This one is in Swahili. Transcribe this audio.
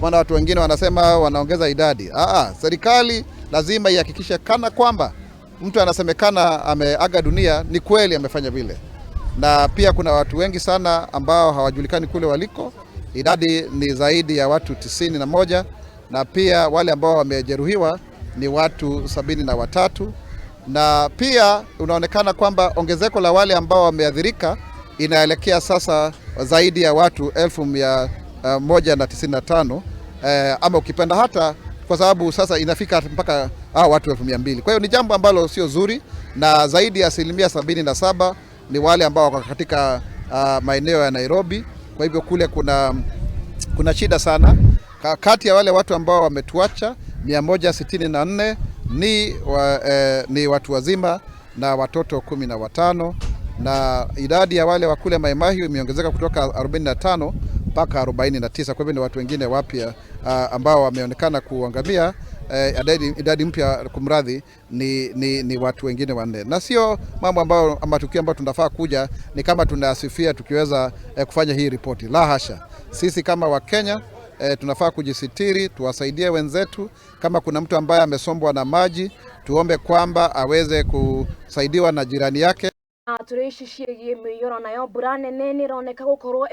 Kwa maana watu wengine wanasema wanaongeza idadi. Aa, serikali lazima ihakikishe kana kwamba mtu anasemekana ameaga dunia ni kweli amefanya vile, na pia kuna watu wengi sana ambao hawajulikani kule waliko. Idadi ni zaidi ya watu 91, na pia wale ambao wamejeruhiwa ni watu 73, na pia unaonekana kwamba ongezeko la wale ambao wameathirika inaelekea sasa zaidi ya watu 195,000 ama ukipenda hata kwa sababu sasa inafika mpaka hao watu 200,000. Kwa hiyo ni jambo ambalo sio zuri, na zaidi ya 77% ni wale ambao wako katika maeneo ya Nairobi. Kwa hivyo kule kuna shida sana. Kati ya wale watu ambao wametuacha 164 ni watu wazima na watoto 15, na idadi ya wale wa kule Mai Mahiu imeongezeka kutoka 45 mpaka 49. Kwa hivyo ni watu wengine wapya ambao wameonekana kuangamia. Idadi mpya, kumradhi, ni watu wengine wanne, na sio mambo ambayo matukio ambayo tunafaa kuja ni kama tunasifia tukiweza kufanya hii ripoti. La hasha, sisi kama Wakenya tunafaa kujisitiri, tuwasaidie wenzetu. Kama kuna mtu ambaye amesombwa na maji, tuombe kwamba aweze kusaidiwa na jirani yake. Tũrĩ ici ciĩgiĩ mĩiyũro nayo mbura nene nĩ ĩroneka gũkorwo.